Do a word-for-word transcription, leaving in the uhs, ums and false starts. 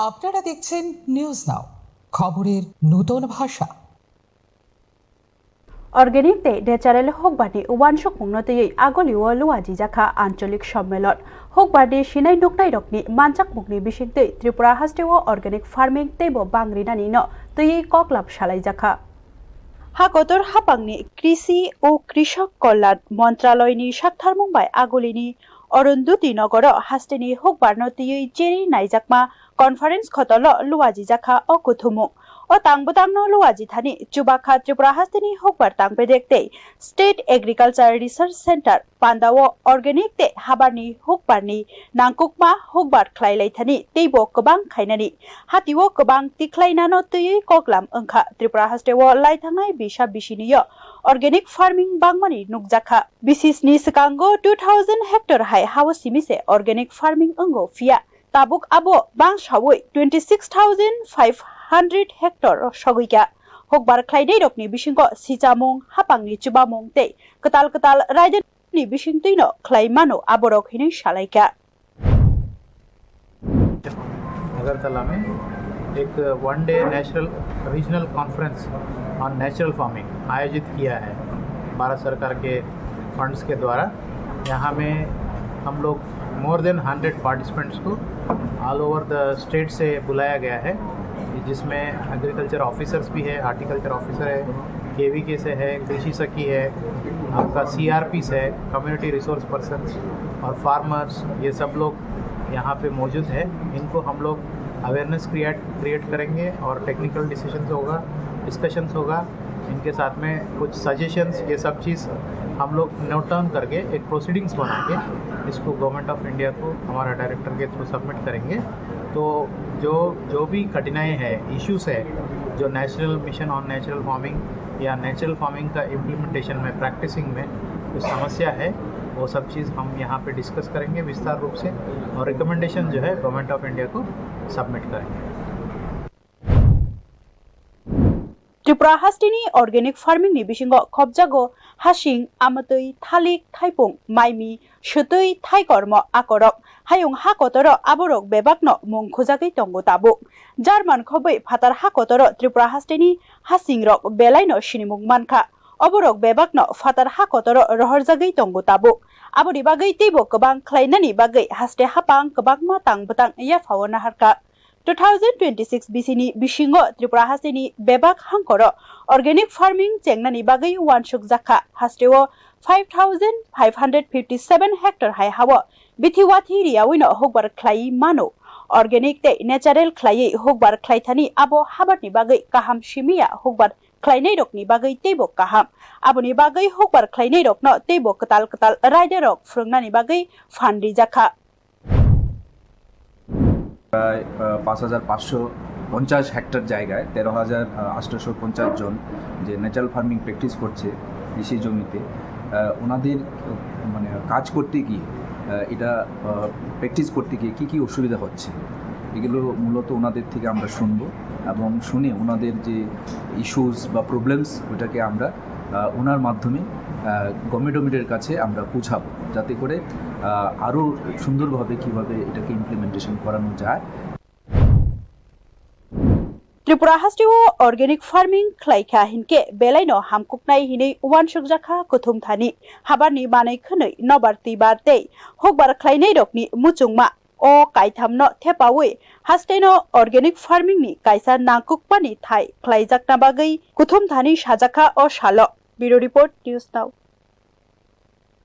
আপনারা দেখছেন news now, খবরের নূতন ভাষা। Organic tei natural hukbarni uansukmungno twiwi agulio luajijakha ancholik sommelon. Hukbarni sinai nuknairokni manjakmungni bisingtwi Tripura hasteo organic farming teibo bangrinanino twiwi koklap salaijakha. Ha kotor hapangni Krishi o Krishok Kolyan Montraloyni saktharmung bai agulini Arundhati Nogoro hasteni hukbarno twiwi cherwi naijakma conference khotolo luajijakha o kuthumung. O tang bwtangno luajithani chubakha Tripura hasteni hukbar tangpedek tei State Agriculture Research Centre pandao organic tei habarni hukbarni nangkukma hukbar khlailaithani teibo kwbang khainani. Hatio kwbang tikhlainano twiwi koklam wngkha Tripura hasteo laithangnai bisa bisinio organic farming bangmani nukjakha. Bisisni swkango two thousand hectare hai hao simi se organic farming wngo, phiya tabuk abo bangsawi twenty six thousand five hundred hectare sogwikha. Hukbar khlainairokni bisingo sichamung, hapangni chubamung tei kwtal kwtal raidani bisingtwino khlai mano aborok hinwi salaikha. Agartala में एक one day national regional conference on natural farming आयोजित किया है भारत सरकार के फंड्स के द्वारा। यहाँ में हम लोग मोर देन हंड्रेड पार्टिसिपेंट्स को ऑल ओवर द स्टेट से बुलाया गया है, जिसमें एग्रीकल्चर ऑफिसर्स भी है, हॉर्टिकल्चर ऑफिसर है, केवीके से है, कृषि सखी है, आपका सीआरपी से है, कम्युनिटी रिसोर्स पर्सन और फार्मर्स, ये सब लोग यहाँ पे मौजूद है। इनको हम लोग अवेयरनेस क्रिएट क्रिएट करेंगे और टेक्निकल डिसीजंस होगा, डिस्कशंस होगा। इनके साथ में कुछ सजेशंस, ये सब चीज़ हम लोग नोट डाउन करके एक प्रोसीडिंग्स बना के इसको गवर्नमेंट ऑफ इंडिया को हमारा डायरेक्टर के थ्रू सबमिट करेंगे। तो जो जो भी कठिनाई है, इश्यूज है, जो national mission on natural farming या नेचुरल फार्मिंग का इम्प्लीमेंटेशन में, प्रैक्टिसिंग में कुछ समस्या है, वो सब चीज़ हम यहाँ पे डिस्कस करेंगे विस्तार रूप से और रिकमेंडेशन जो है गवर्नमेंट ऑफ इंडिया को सबमिट करेंगे। Tripura hasteni organic farming ni bisingo khopjago hasing, amwtwi, thalik, thaipung, maimi, swtwi, thaikormo akorok. Hayung ha kotoro aborok bebakno mung khujagwi tongo tabuk. Jarman khobwi phatar ha kotoro Tripura hasteni hasingrok belaino sinimung mankha. Oborok bebakno phatar ha kotoro rohorjagwi tongo tabuk. Aboni bagwi teibo kwbang khlainani bagwi haste hapang kwbangma tang bwtang yaphao naharkha. Two thousand twenty-six bisini bisingo Tripura hasteni bebak hangkoro organic farming chengnani bagwi uansukjakha. Hasteo five thousand five hundred fifty-seven hectare hai hao bithi wathi riyawino hukbar khlai mano. Organic tei natural khlaiwi hukbar khlaithani abo habarni bagwi kaham simiya, hukbar khlainairokni bagwi teibo kaham. Aboni bagwi hukbar khlainairokno teibo kwtal kwtal raidarok phwrwngnani bagwi phan rijakha. প্রায় পাঁচ হাজার পাঁচশো পঞ্চাশ হেক্টর জায়গায় তেরো হাজার আটশোশো পঞ্চাশ জন যে ন্যাচারাল ফার্মিং প্র্যাকটিস করছে কৃষি জমিতে, আহ, ওনাদের, আহ, মানে কাজ করতে গিয়ে, আহ, এটা, আহ, প্র্যাকটিস করতে গিয়ে কী কী অসুবিধা হচ্ছে, এগুলো মূলত ওনাদের থেকে আমরা শুনবো এবং শুনে ওনাদের যে ইস্যুস বা প্রবলেমস, ওটাকে আমরা আহ, ওনার মাধ্যমে, আহ, গভর্নমেন্ট অফ ইন্ডিয়ার কাছে আমরা পৌঁছাবো, যাতে করে, আহ, আরও সুন্দরভাবে কীভাবে এটাকে ইমপ্লিমেন্টেশন করানো যায়। Tripura hasteo organic farming khlaikha hinkhe belaino hamkuknai hinwi uansukjakha kuthum thani. Habarni manwi khwnwi nobar twibar tei hukbar khlainairokni muchungma o kaithamno thepawi hasteno organic farming ni kaisa nangkukmani thai khlaijakna bagwi kuthum thani sajakha o salo. Bureau Report, News Now.